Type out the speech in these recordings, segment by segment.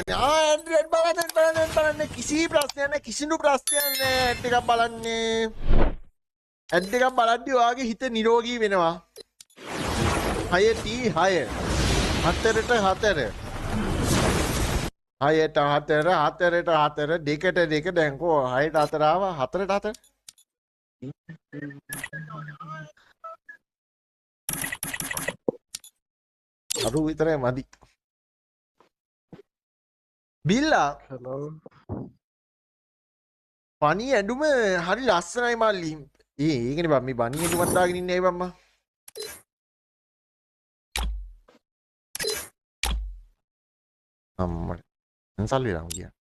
ආ ඇන්ඩ්‍රොයිඩ් බලන්න බලන්න බලන්න කිසි ප්‍රශ්නයක් නැහැ, කිසිදු ප්‍රශ්නයක් නැහැ. ඇඩ් එකක් බලන්නේ. ඇඩ් එකක් බලද්දි ඔයාගේ හිත නිරෝගී වෙනවා. 6 T 6 4ට 4 6ට 4 4ට 4 2ට 2. දැන් කෝ 6ට 4 ආවා 4ට 4. අරු විතරයි මදි. බිල්ලා හලෝ. පණි ඇඳුම හරි ලස්සනයි මල්ලි. ඒ ඒකනේ බං මේ බණි ඇඳුමක් දාගෙන ඉන්නේ ඇයි බං මං? අම්මට. සල්ලි වෙලා ගියා.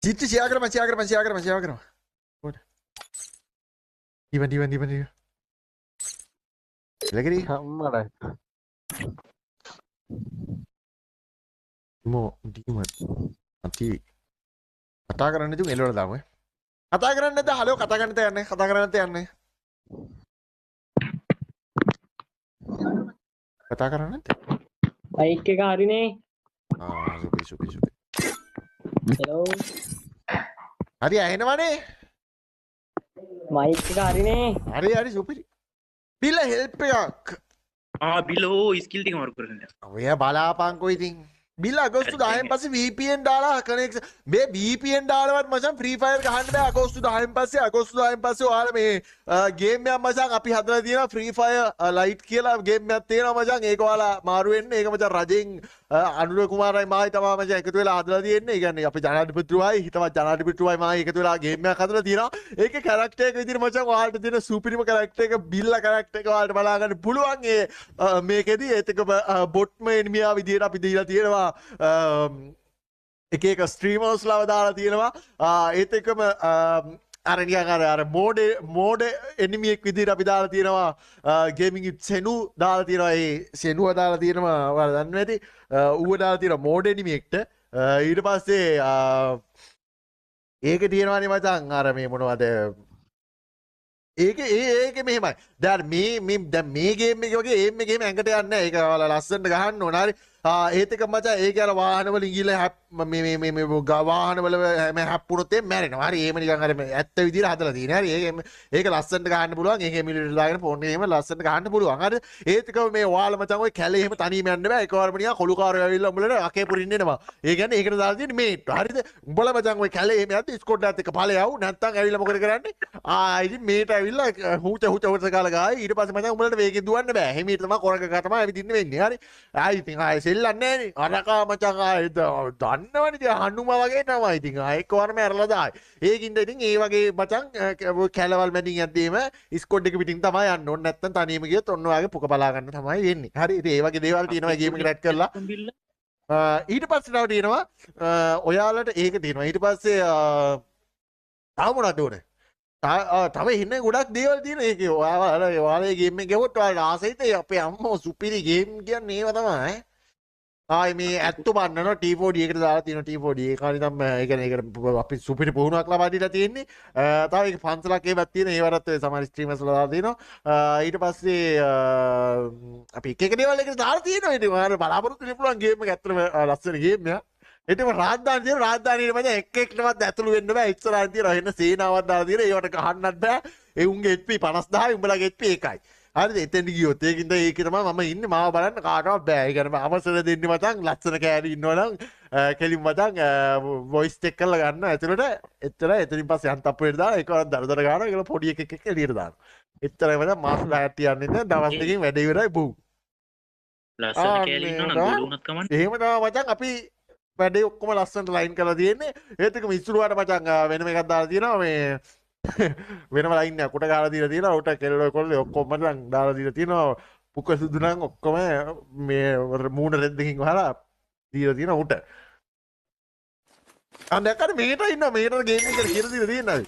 චිත්ති ෂෙයා කරපන් ෂෙයා කරපන් ෂෙයා කරපන් ෂෙයා කරපන්. කොහොමද? දීපන් දීපන් දීපන් දීපන්. ලගරි අම්මට. මෝ ඩීමන් අති කතා කරන්න ඉතින් එළවල දාමු ඈ. කතා කරන්න නැද්ද? හලෝ කතා කරන්න නැත්නම් යන්නේ. කතා කරන්න නැත්නම් යන්නේ. කතා කරන්න නැද්ද? මයික් එක හරිනේ. ආ සුපි සුපි සුපි. හෙලෝ. හරි ඇහෙනවනේ. මයික් එක හරිනේ. හරි හරි සුපිරි. බිල හෙල්ප් එකක්. ආ බිල ඕ ස්කිල් ටික මාරු කරගන්න. ඔය බලාපන්කෝ ඉතින්. බිල අගෝස්තු 10න් පස්සේ VPN දාලා කනෙක්ට් මේ VPN දාලවත් මචං ෆ්‍රී ෆයර් ගහන්න බෑ අගෝස්තු 10න් පස්සේ. අගෝස්තු 10න් පස්සේ ඔයාලා මේ ගේම් එකක් මචං අපි හදලා තියෙනවා ෆ්‍රී ෆයර් ලයිට් කියලා ගේම් එකක් තියෙනවා මචං. ඒක ඔයාලා මාරු වෙන්න. ඒක මචං රජෙන් අනුර කුමාරයි මායි තමයි මචං එකතු වෙලා හදලා තියෙන්නේ. ඒ කියන්නේ අපි ජනාධිපතිතුමායි හිතවත් ජනාධිපතිතුමායි මායි එකතු වෙලා ගේම් එකක් හදලා තියෙනවා. ඒකේ කැරක්ටර් එක විදිහට මචං ඔයාලට තියෙන සුපිරිම කැරක්ටර් එක බිල්ලා කැරක්ටර් එක ඔයාලට බලා ගන්න පුළුවන්. ඒ මේකෙදි ඒත් එක්ක බොට්ම එනිමියා විදිහට අපි දීලා තියෙනවා. එක එක ස්ට්‍රීමර්ස් ලව දාලා තියෙනවා. ඒත් එක්කම අර නිකන් අර අර මෝඩ මෝඩ එනිමියෙක් විදිහට අපි දාලා තියෙනවා. ගේමින් විත් සෙනු දාලා තියෙනවා. ඒ සෙනුව දාලා තියෙනවා ඔයාලා දන්නවා ඇති. ඌව දාලා තියෙනවා මෝඩ එනිමියෙක්ට. ඊට පස්සේ ඒක තියෙනවානේ මචං අර මේ මොනවද ඒක ඒ ඒක මෙහෙමයි. දැන් මේ මේ දැන් මේ ගේම් එක වගේ ඒම් එකේම ඇඟට යන්නේ නැහැ. ඒක ඔයාලා ලස්සනට ගහන්න ඕන. හරි. ඒත් එක මචං ඒක අර වාහන වලින් ගිහලා මේ මේ මේ මේ වාහන වල හැම හැප්පුණොත් එහෙම මැරෙනවා. හරි. එහෙම නිකන් අර මේ ඇත්ත විදිහට හදලා තියෙන. හරි. ඒක ඒක ලස්සනට ගහන්න පුළුවන්. ඒක එමියුලේටර් දාගෙන ෆෝන් එකේ එහෙම ලස්සනට ගහන්න පුළුවන්. හරි. ඒත් එක මේ ඔයාලා මචං ඔය කැලේ එහෙම තනියම යන්න බෑ. එකවරම නිකන් කොළු කාරයෝ ඇවිල්ලා උඹලට අකේ පුරින්න එනවා. ඒ කියන්නේ ඒකට දාලා තියෙන්නේ මේට්. හරිද? උඹලා මචං ඔය කැලේ එහෙම යද්දි ස්කොඩ් එකත් එක්ක ඵලයව. නැත්තම් ඇවිල්ලා මොකද කරන්නේ? ආ ඉතින් මේට ඇවිල්ලා හූච හූච හූච කාලා ගායි. ඊට පස්සේ මචං උඹලට වේගෙන් දුවන්න බෑ. හිමීට තමයි කොරක ගහ තමයි ඇවිදින්න වෙන්නේ. හරි. ආ ඉතින් ආයේ සෙල්ලම් නෑනේ. අරකා මචං ආයේ දන්නවනේ ඉතින් හනුමා වගේ තමයි. ඉතින් ආයේ එක්කවරම ඇරලා දායි. ඒකින්ද ඉතින් ඒ වගේ මචං ඔය කැලවල් මැදින් යද්දීම ස්කොඩ් එක පිටින් තමයි යන්න ඕනේ. නැත්තම් තනියම ගියොත් ඔන්න ඔයාගේ පුක බලා ගන්න තමයි වෙන්නේ. හරි. ඉතින් ඒ වගේ දේවල් තියෙනවා ගේම් එක රැඩ් කරලා. ඊට පස්සේ තව තියෙනවා ඔයාලට ඒක තියෙනවා. ඊට පස්සේ තව මොනවද ඕනේ? තව ඉන්න ගොඩක් දේවල් තියෙනවා. ඒකේ ඔයාලා ඔයාලා ගේම් එක ගැහුවොත් ඔයාලට ආසයිද? අපේ අම්මෝ සුපිරි ගේම් කියන්නේ ඒව තමයි ඈ. ආයි මේ ඇත්තු බන්නනවා T4D එකට දාලා තියෙනවා T4D. ඒක හරි නම් ඒ කියන්නේ ඒකට අපි සුපිරි පුහුණුවක් ලබා දීලා තියෙන්නේ. තව ඒක පන්සලක් ඒවත් තියෙන. ඒවටත් ඔය සමහර ස්ට්‍රීමර්ස් වල දාලා තියෙනවා. ඊට පස්සේ අපි එක එක දේවල් එකට දාලා තියෙනවා. ඉතින් ඔයාලා බලාපොරොත්තු වෙන්න පුළුවන් ගේම් එක ඇත්තටම ලස්සන ගේම් එකක්. ඒටම රාජධානි තියෙන රාජධානියට මචං එක් එක්නවත් ඇතුළු වෙන්න බෑ. ඉස්සරහින් තියෙන වෙන සේනාවක් දාලා තියෙන. ඒවට ගහන්නත් බෑ. ඒ උන්ගේ HP 50000යි උඹලගේ HP 1යි. හරිද? එතෙන්ට ගියොත් ඒකින්ද ඒකේ තමයි මම ඉන්නේ. මාව බලන්න කාටවත් බෑ. ඒ කියන්නේ අවසර දෙන්නේ මචං ලස්සන කෑලි ඉන්නවනම් කෙලින් මචං වොයිස් චෙක් කරලා ගන්න ඇතුළට. එච්චරයි. එතනින් පස්සේ යන් තප්පුවට දාලා ඒකවත් දර දර ගන්නවා. ඒකල පොඩි එකෙක් එක්ක එළියට දානවා. එච්චරයි මචං මාස 10ක් තියන්නේ නැහැ. දවස් දෙකකින් වැඩ ඉවරයි. බූ. ලස්සන කෑලි ඉන්නවනම් ගෝල වුණත් කමන්නේ. එහෙම තමයි මචං අපි වැඩේ ඔක්කොම ලස්සනට ලයින් කරලා තියෙන්නේ. ඒත් එක්කම ඉස්සුරුවාට මචං වෙනම එකක් දාලා තියෙනවා. මේ වෙනම ලයින් එකක් උට ගහලා දීලා තියෙනවා. උට කෙල්ලෝ කොල්ලෝ ඔක්කොම මචං දාලා දීලා තියෙනවා. පුක සුදු නම් ඔක්කොම මේ මූණ රෙද්දකින් වහලා දීලා තියෙනවා උට. අන්න දැක්කද මේට ඉන්නවා. මේට ගේම් එක කියලා දීලා තියෙනවා.